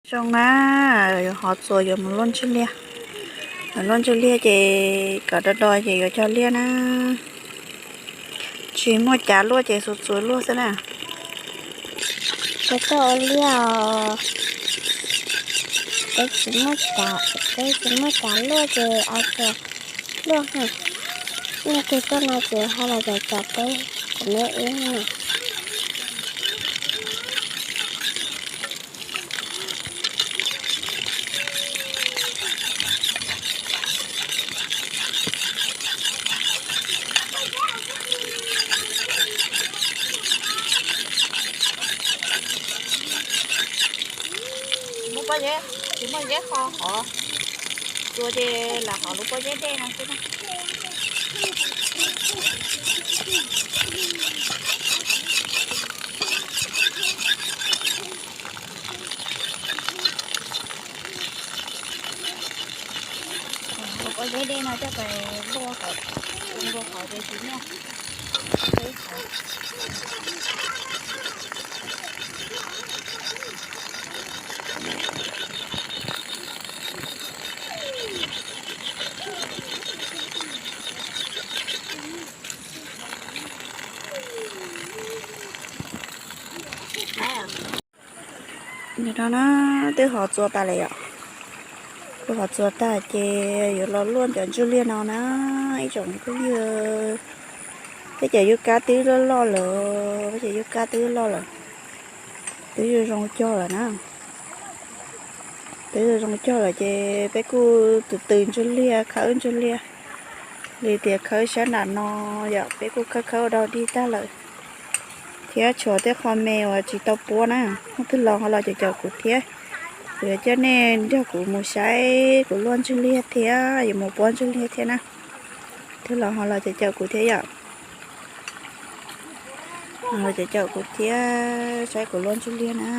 Zoo na, hov txuas yuav mus luaj ntswg liaj. Luaj ntswg liaj ces kom do do ces yuav cog liaj na. Tsis muaj cav luaj ces xuas txuas luaj xwb na. Peb tuaj ua liaj os. Peb tsis muaj cav, peb tsis muaj cav luaj ces ua tsuas luaj ha. Nej kig tuaj no ces ho los cov cov peb kuv me ib na. Lub pob zeb, tsis muaj zeb qho hov txuas ces lam hov lub pob zeb dej no xwb na. Lub pob zeb dej no coj pais luaj kom, luaj qhov ces tsis muaj. Nim no na, twb hov txuas tas lawm yom. Twb hov txuas tas ces yuav los luaj cov ntswg liaj no na, ib tsoom phooj ywg. Peb cov yub kab twb loj loj lawm, peb cov yub kab twb loj lawm, twb zoo zoo cog lawm na. Twb zoo zoo cog lawm ces peb kuj tus tw ntswg liaj, khawb ntswg liaj li tias khawb sab nram no yom, peb kuj khawb khawb ua dog dig tag lawm thiab, tshuav tej qho me uas tsis tau puab na. Hnub twg los ho los caum caum kuv thiab, kuv yuav coj nej nrog kuv mus saib kuv luaj ntswg liaj thiab yuav mus puab ntswg liaj thiab na. Twg los ho los caum caum kuv thiab yom. Los caum caum kuv thiab saib kuv luaj ntswg liaj na.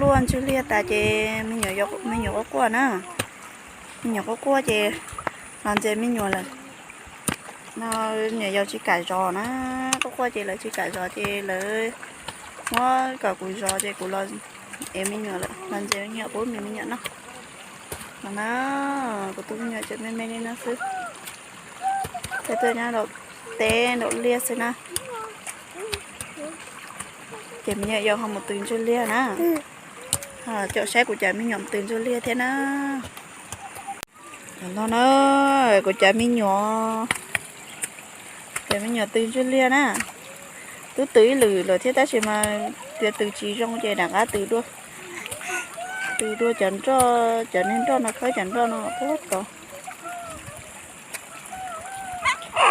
Luaj ntswg liag tas ces me nyuam quaj quaj na. Me nyuam quaj quaj ces los ntxias me nyuam lawm. No, me nyuam yaus tsis kam zov na, quaj quaj ces lawv tsis kam zov ces lawv muab kom kuv zov ces kuv los ev me nyuam lawm, los ntxias me nyuam pub me me nyuam noj. No na, kuv tus me nyuam tseem me me li no xwb. Cov tuaj nyob nraum teb nraum liaj xwb na. Ces me nyuam yaus ho mus tws ntswg liag na. Caum saib kuv cov me nyuam tws ntswg liag thiab na. No na, kuv cov me nyuam, cov me nyuam tws ntswg liag na. Twb tws ib lwm lawm thiab tab sis mas tias tws tsis zoo ces rov qab tws dua. Tws dua cov nroj, cov niag nroj no khawb cov nroj no puag tod.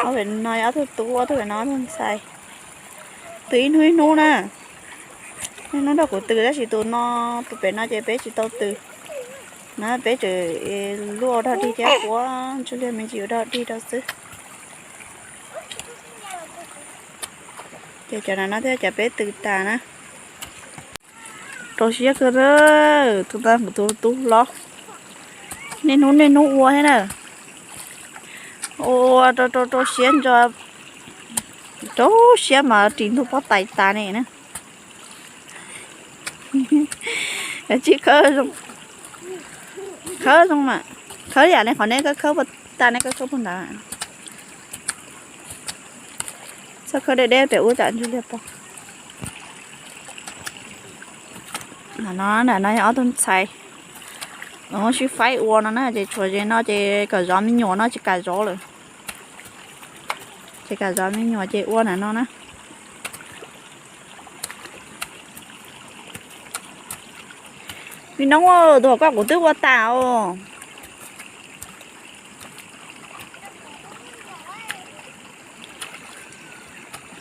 Ob pem no ob tug tub, ob tug pem no ob tug ntxhais. Tws ib hnub ib hnub na. Ib hnub nrog kuv tws tab sis tus no, tus pem no ces peb tsis tau tws na, peb tseem luaj ua dog dig thiab quab ntswg liag me ntsis ua dog dig rau xwb. Ces cov no no thiab cov peb tws tas na. Rau siab kawg, tus tub hlob niaj hnub niaj hnub ua thiab na. Ua rau rau rau siab ntso, rau siab mas ris ntug pob tais tas ne na. Tsis khawb zoo, khawb zoo mas, khawb yam li qhov nej khawb puag ta, nej khawb puag nrad. Txhob khawb deb deb pem ub tsam ntswg liag pog. No, no yog ob tug ntxhais sib faib ua no na, ces tshuav ze no ces kom zov me nyuam no tsis kam zov lawm. Tsis kam zov me nyuam ces ua na no na. Me noob, tus hauv koj kuv twb ua tas os.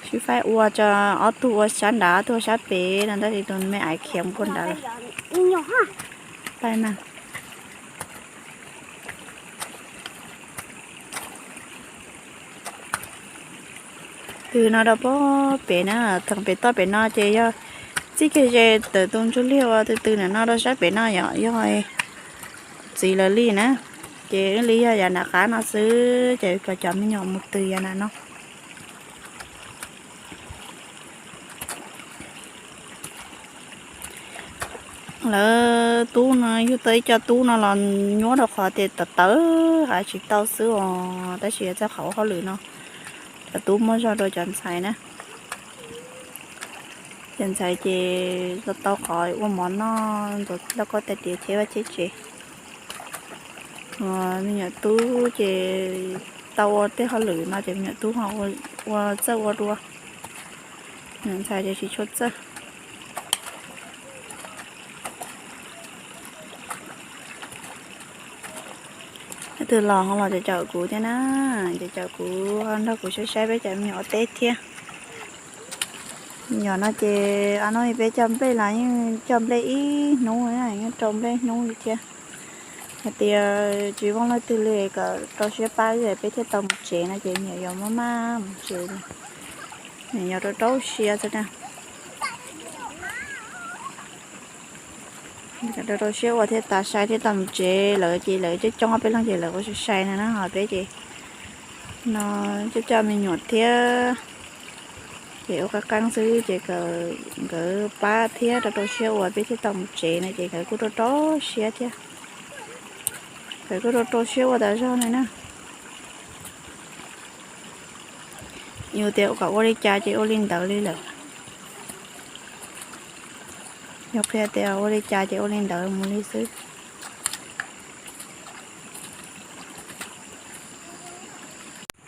Sib faib ua tso, ob tug ua sab nrad, ob tug ua sab pem no, tab sis tus me aiv khiav mus puag nrad lawm. Pais mas. Tws no rau puag pem na, thaum pem toj pem no ces yog txij kiag ze ntawm tus ntsuj liag ua tws tws na no rau sab pem no yom, yog txiv lawv li na. Ces wb li yog yav nram qab no xwb ces kom cov me nyuam mus tws yav nram no. Lawv tub no yug tau ib co tub no los nyuaj rau qhov tias tawv tawv hais tsis tau xwb os, tab sis txog qhov ua hauj lwm no cov tub muaj zog dua cov ntxhais na. Cov ntxhais ces tau tau qhov ua mov noj, ntxuav lauj kaub tais diav cheb vaj cheb tsev. Me nyuam tub ces tau ua tej hauj lwm no ces me nyuam tub ho ua txawj ua dua, me nyuam ntxhais ces tsis tshua txawj. Leej twg los ho los caum kuv thiab na, ces caum kuv nrog kuv saib saib peb cov me nyuam ua teb thiab. Me nyuam no ces ob hnub peb coj nplej los yeej coj nplej ib hnub, yeej rau nplej hnub li thiab. Hais tias tsis vooj leej twg li kom rau siab pab peb thiaj tau mus tsev no ces me nyuam yuav maj maj mus tsev li. Me nyuam rau rau siab xwb na. Rau rau siab ua thiaj tas sai thiaj tau mus tsev, lawv ces lawv coob coob ob peb leeg ces lawv ua sai sai no na, ho peb ces no coj coj me nyuam thiab ces ua qeeb qeeb xwb ces nkawd pab thiab rau rau siab ua peb thiaj tau mus tsev no ces nkawd kuj rau rau siab thiab. Nkawd kuj rau rau siab ua tas zog no na. Yus tias kom ua li cas ces ua li ntawd li lawm. Yog qhia tias ua li cas ces ua li ntawd mus li xwb.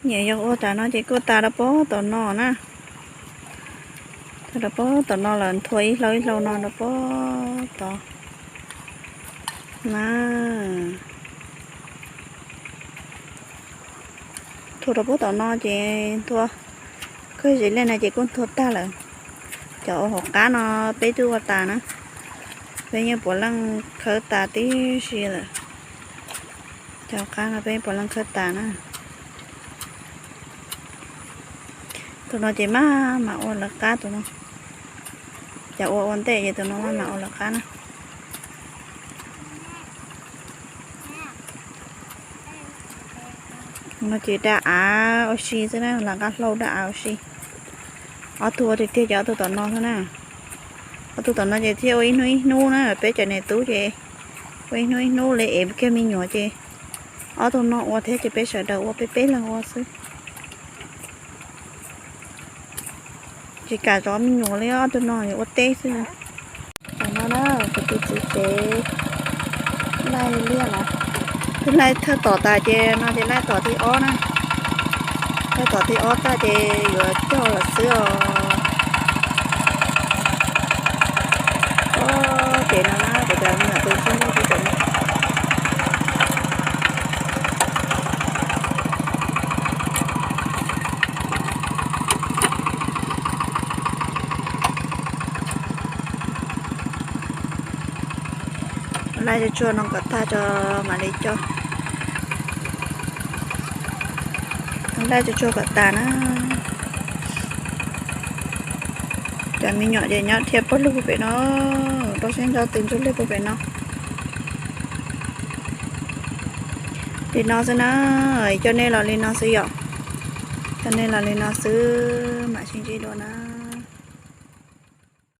Nyuam yaus ua tas no ces kuj tas rau puag tom no na. Tas rau puag tom no lawm, nthua ib hlau ib hlau no rau puag tod na. Nthua rau puag tom no ces nthua kawg zim liaj no ces kuj nthua tag lawm. Cov ua hauv qab no peb twb ua tas na, peb yeej puav leej khawb tas tib si lawm. Cov hauv qab no peb puav leej khawb tas na. Tus no ces maj mam ua lawv qab tus no. Cov ua ua ntej ces tus no maj mam ua lawv qab na. No ces daj av ua si xwb na, lam nqa hlau daj av ua si. Ob tug ua tiag tiag ces ob tug tom no xwb na. Ob tug tom no ces thiaj ua ib hnub ib hnub na, peb cov niam tub ces ua ib hnub ib hnub li es kiag me nyuam ces ob tug no ua thiab ces peb sawv daws ua peb peb leeg ua xwb. Tsis kam zov me nyuam li, ob tug no ua teb xwb. Tam no na, kuv tus txiv tsev laij liaj no, twb laij thawj tom tas ces no ces laij tom thib ob na. Laij tom thib ob tag ces yuav cog lawm xwb os. Ob pem no na, kuv cov me nyuam tus txiv tsev no. Laij tsuag tsuag no kom tag tso mam li cog. Laij tsuag tsuag kom tas na. Cov me nyuam ces nyob dhia pawg lug puag pem no, rau siab ntso twv ntsuag lwg puag pem no. Li no xwb na, coj nej los li no xwb yom. Coj nej los li no xwb, mam sib ntsib dua na.